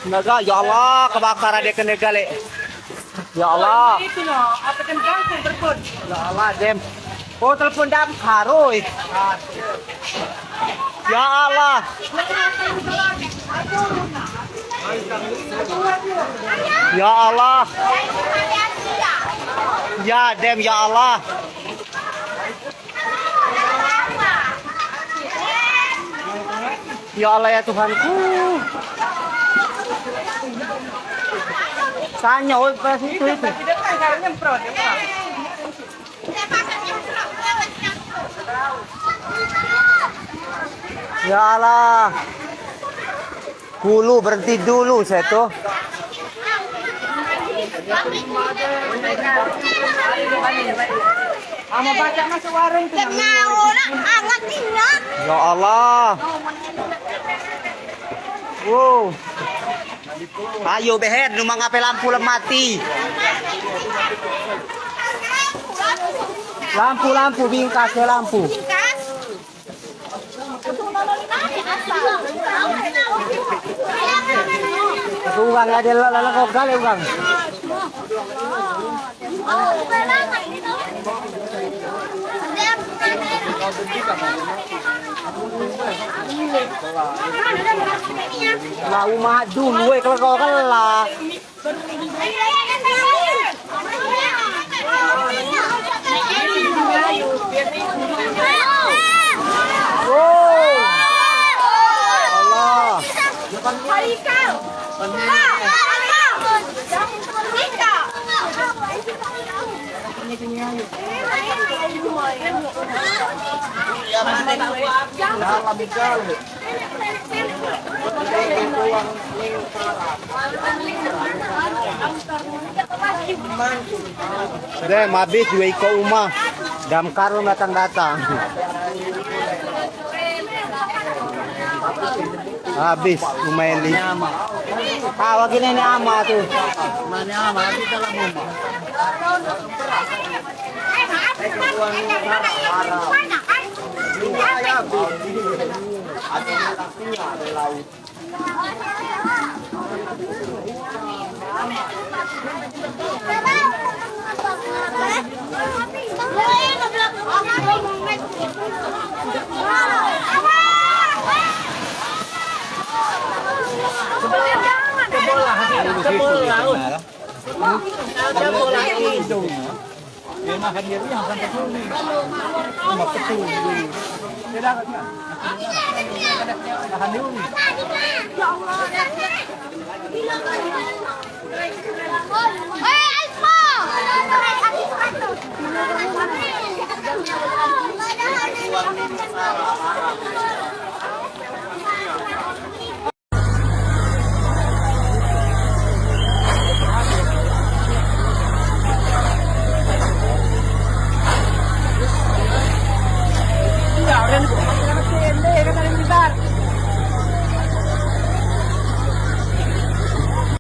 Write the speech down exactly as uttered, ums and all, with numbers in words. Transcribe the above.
Naga, ya Allah, kebakar ade kene galek. Ya Allah. Itu no, apa dem jangkung berebut. Ya Allah, dem. Oh, telepon damkar, oi. Ya Allah. Ya Allah. Ya dem, ya Allah. Ya Allah, ya Tuhanku. Tanya, oi, pas itu, itu. Ya Allah. Dulu, berhenti dulu saya tuh. Ama baca masuk warung tuh. Kena orang angat ingat. Ya Allah. Wow. Ayo beher, rumah ngape lampu lem mati. Lampu, lampu, bingkas ya lampu. Aku urang ade la-, la-, la-, kogal ya urang. Lah, umat dulu, eh, kalau kau kalah. Oh. Allah. Dem, habis dua ikok umah. Damkar belum datang-datang. Habis umah Eli. Ah, wagi nenek ama tu. Nenek ama, habis dalam umah.